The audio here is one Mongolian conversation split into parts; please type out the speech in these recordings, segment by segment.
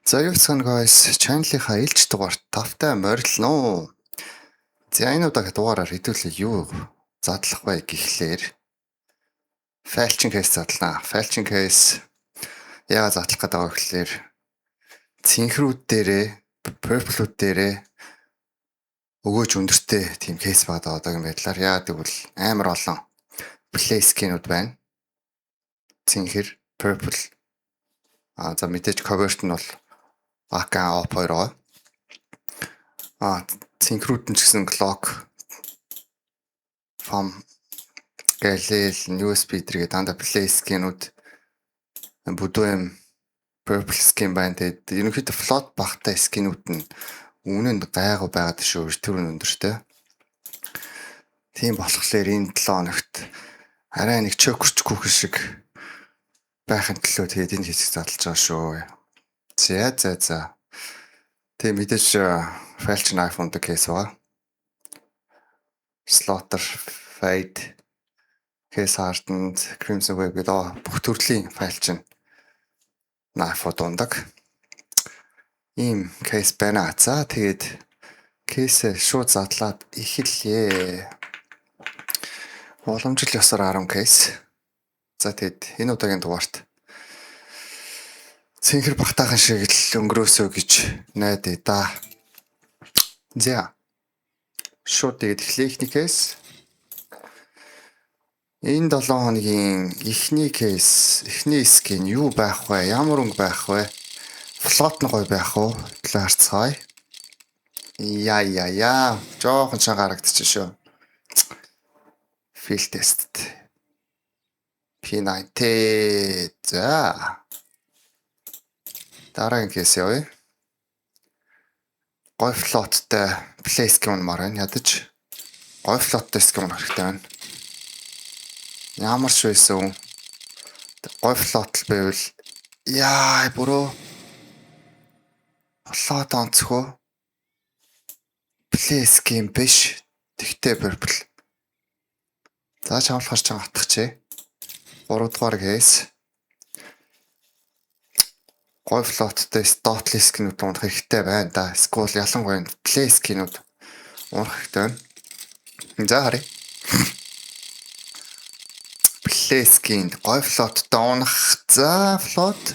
За юу цан guys, channel-ийнхаа ээлж дугаарт тавтай морилно. За энэ удаагийн дугаараар хэдүүлээ юу задлах вэ гэхлээр Falchion case задлаа. Falchion case яагаад задлах гэдэг вэ гэхлээр цэнхрүүд дээрээ, purple-үүд дээрээ өгөөж өндөртэй тийм case байгаа одоогийн байдлаар. Яагаад гэвэл амар олон play skin-үүд байна. Цэнхэр, purple. А за мэдээж covert нь бол AK AWP 2 байгаа. А цэнхрүүд нь ч гэсэн Glock, FAM, Galil, USP зэрэг дандаа play skin-үүд, бүдүү юм purple skin байна. Тэгээд ерөнхийдөө float багтай skin-үүд нь үнэнд гайгүй байгаад шүү. Return өндөртэй. Тийм болохоор энэ 7 хоногт арай нэг чөкөрч хүүхэн шиг байхын төлөө тэгээд энэ хэсэг задлж байгаа шүү. За за за. Тэгээ мэдээж Falchion iPhone case байгаа. Slaughter, Fade, Case Hardened, Crimson Web гэдэг бүх төрлийн Falchion knife-ууд ундаг. Ийм case байна. За тэгээд case шууд задлаад эхэлье. Уламжлал ёсоор 10 case. За тэгээд энэ удаагийн дугаарт цэнхэр багтаахан шиг л өнгөрөөсөө гэж найдаа да. За. Шууд тэгээд эхлэе, эхний case. Энэ 7 хоногийн эхний case, эхний skin юу байх вэ? Ямар өнгө байх вэ? Float нь гоё байх уу? Төлөө харцгаая. Яа яа яа, жоохон чанга харагдчих шүү. Field test. P90. За. Дараагийн case явъя. Гой float тай play skin унмаар байна. Ядаж гой float тай skin унах хэрэгтэй байна. Ямар ч байсан гой float л байвал яа бүрөө float онцгой play skin биш. Тэгтээ purple. За чамлахар чанга атгachээ. 3 дугаар case. Гой float тай dot skin үүд унах хэрэгтэй байна да. Эсвэл ялангуяа play skin үүд унах хэрэгтэй байна. За харъя. Play skin гой float тай унах. За float.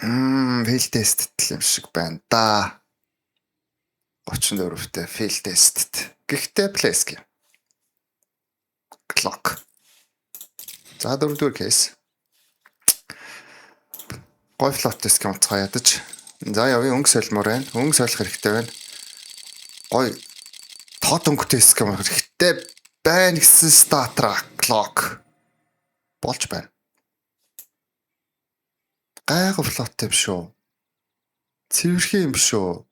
Field test юм шиг байна да. 34-тэй field test. Гэхдээ play skin. Glock. За дөрөвдүгээр case. Гой float skin унцгаа ядаж. За явъя, өнгө солимоор байна. Өнгө солих хэрэгтэй байна. Гой тод өнгөтэй skin унах хэрэгтэй байна гэсэн StatTrak Glock болж байна. Гайгүй float тай биш үү? Цэвэрхэн юм биш үү?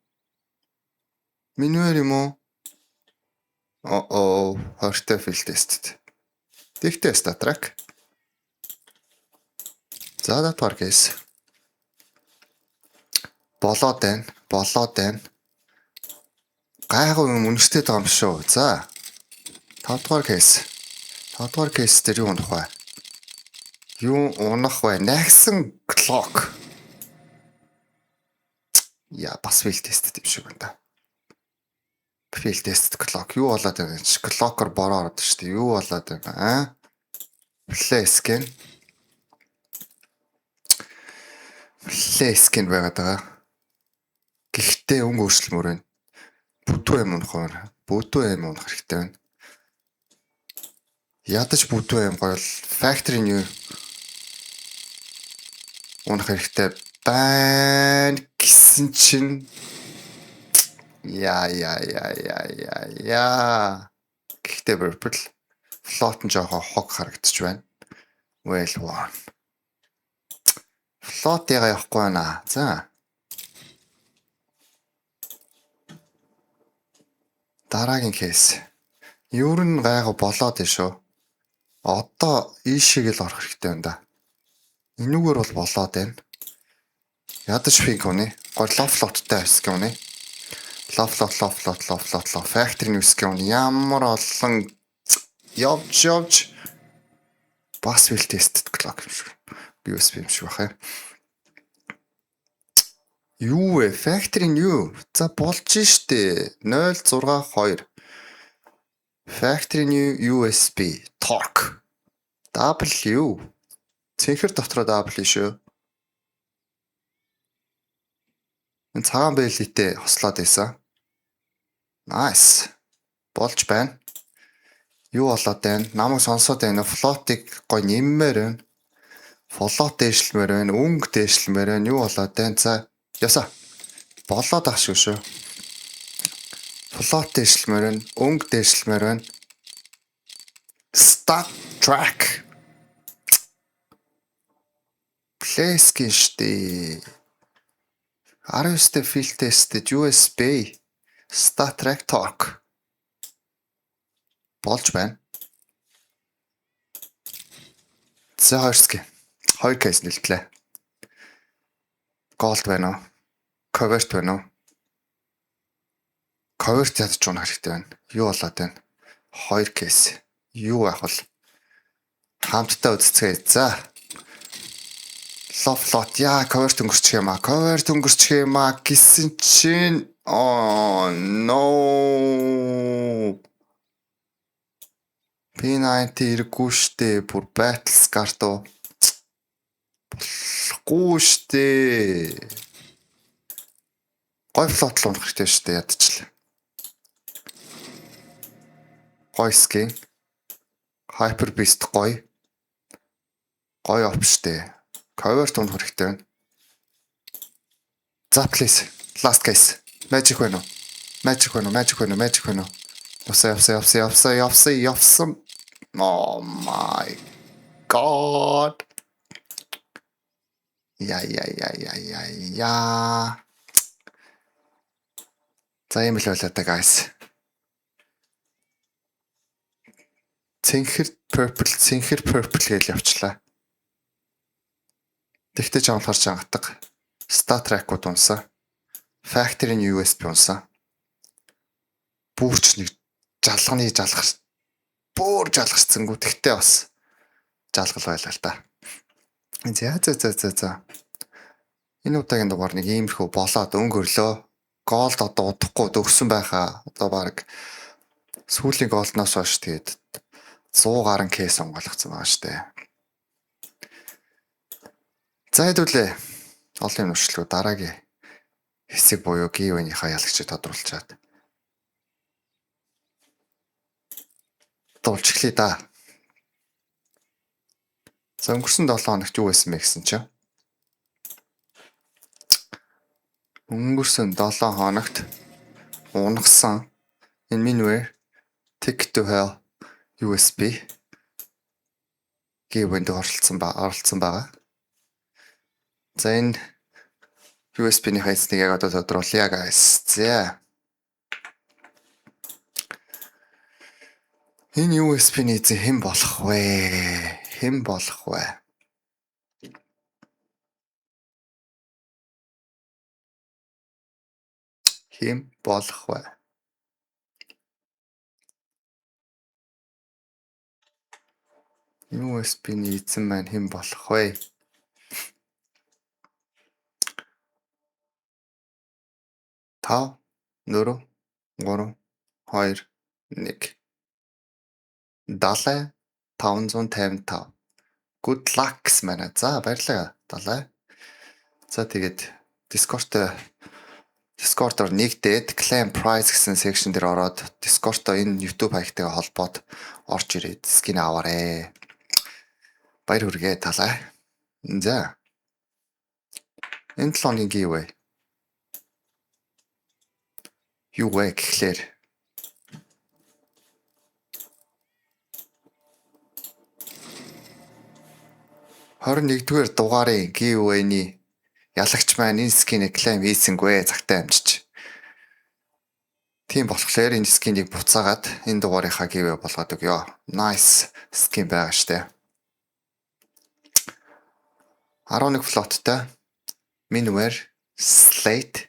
Минвэр юм уу? Оо, 20-тай field test. Тэгтээ StatTrak. За дугаар case. Болоод байна. Болоод байна. Гайгүй юм үнэртэй байгаа юм шүү. За. 5 дугаар case. 5 дугаар case дээр юу унах вэ? Юу унах вэ? Нагсан Glock. Я бас field test юм шиг байна да. Field test Glock юу болоод байна чи? Glock-ор бороо ороод шүү дээ. Юу болоод байна аа? Play skin. Play skin байгаад байгаа. Гэхдээ өнгө өөрчлөмөр байна. Бүдүү юм унах байна. Бүдүү юм унах хэрэгтэй байна. Ядаж бүдүү юм гоё л factory new унах хэрэгтэй байна гэсэн чинь яа яа яа яа яа яа. Гэхдээ purple float нь жоохон хог харагдчих байна. Well worn. Float яга явахгүй байна. За. Дараагийн case. Ер нь гайгүй болоод байна шүү. Одоо ийшээ л орох хэрэгтэй байна да. Энүүгээр бол болоод байна. Ядаж pink унаа. Гой low float тай skin унаа. Low float, low float, low float, low factory new skin унаа. Ямар олон явж явж бас field test Glock юм шиг. USP юм шиг байх юм. Юу вэ? Factory new. За, болж штэ. 062. Factory new USP Torque. W. Цэнхэр дотроо W шүү. Энэ цагаан belly-тэй хослоод байсан. Nice. Болж байна. Юу болоод байна? Намайг сонсоод байна. Float-ыг гой нэммээр байна. Float дээшлэмээр байна. Өнгө дээшлэмээр байна. Юу болоод байна? За, ясаа. Болоод ах шиг шүү. Float дээшлэмээр байна. Өнгө дээшлэмээр байна. StatTrak. Play skin штэ. 19-т field tested USB StatTrak Torque болж байна. За, хоёр skin. Хоёр case нэлтлээ. Gold байна уу? Covert байна уу? Covert ядч унах хэрэгтэй байна. Юу болоод байна? Хоёр case. Юу байх вэ? Хамтдаа үзцгээе. За. Low float, яа, covert өнгөрчих юм а. Covert өнгөрчих юм а гэсэн чинь, oh no. P90 ирэхгүй штэ. Бүр battle scar туу. Болохгүй штэ. Гой float л унах хэрэгтэй штэ, ядчихлаа. Гой skin. Hyper Beast гоё. Гоё AWP штэ. Covert унах хэрэгтэй байна. За, please. Last case. Magic байна уу? Magic байна уу? Magic байна уу? Magic байна уу? Явсан, явсан, явсан, явсан, явсан, явсан. Oh my God. Я я я я я я. За, ийм л байлаа да, guys. Цэнхэр purple, цэнхэр purple гэж явчлаа. Тэгтээ жамлахар чангатдаг. StatTrak-ууд унсан. Factory USP унсан. Бүрч нэг жалганы жалгах бүр жалгарцсангүй. Тэгтээ бас жалгал байлаа л да. За за за за за. Энэ удаагийн дугаар нэг иймэрхүү болоод өнгөрлөө. Gold одоо удахгүй дөгсөн байхаа. Одоо баг сүүлийн gold-ноос хойш тэгээд 100 гаруй case онгойлгоцсон байгаа штэ. За, хэдүүлээ. Олон юм туршлага дараагийн хэсэг буюу giveaway-ийнхаа ялагчийг тодруулчаад дуулчихлаа да. За, өнгөрсөн 7 хоногт юу байсан бэ гэсэн чинь, өнгөрсөн 7 хоногт унагсан энэ Minware Ticket to Hell USP giveaway-д оролцсон байгаа. За, энэ USP-ний хайцныг яг одоо тодруулъя, guys. За. Энэ USP-ний эзэн хэн болох вэ? Хэн болох вэ? Хэн болох вэ? USP-ний эзэн маань хэн болох вэ? 5, 4, 3, 2, 1. Далай 555. Good luck гэсэн байна. За, баярлалаа, Далай. За, тэгээд Discord-оор нэгдээд claim prize гэсэн section дээр ороод Discord-о энэ YouTube хаягтайгаа холбоод орж ирээд skin аваарэ. Баяр хүргэе, Талай. За. Энэ 7 хоногийн giveaway. Юу вэ гэхлээр 21-р дугаарын giveaway-ний ялагч маань энэ skin-ийг claim хийсэнгүй, цагтаа амжиж. Тийм болохоор энэ skin-ийг буцаагаад энэ дугаарынхаа giveaway болгоод өгье. Nice skin байгаа штэ. 11 float-тай Minware Slate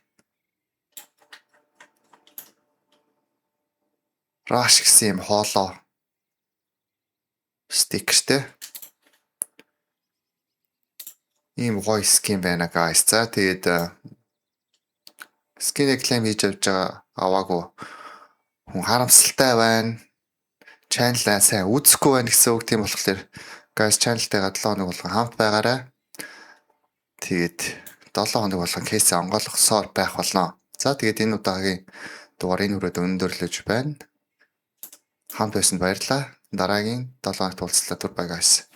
Rush гэсэн юм holo стикертэй. Ийм гоё skin байна, guys. За, тэгээд skin claim хийж явж байгаа аваагүй хүн харамсалтай байна. Channel-аа сайн үзэхгүй байна гэсэн үг. Тийм болохоор, guys, channel-тайгаа 7 хоног болгон хамт байгаарай. Тэгээд 7 хоног болгон case онгойлгосоор байх болно. За, тэгээд энэ удаагийн дугаар энэ хүрээд өндөрлөж байна. Хамт байсанд баярлалаа. Дараагийн 7 хоногт уулзлаа. Түр, bye, guys.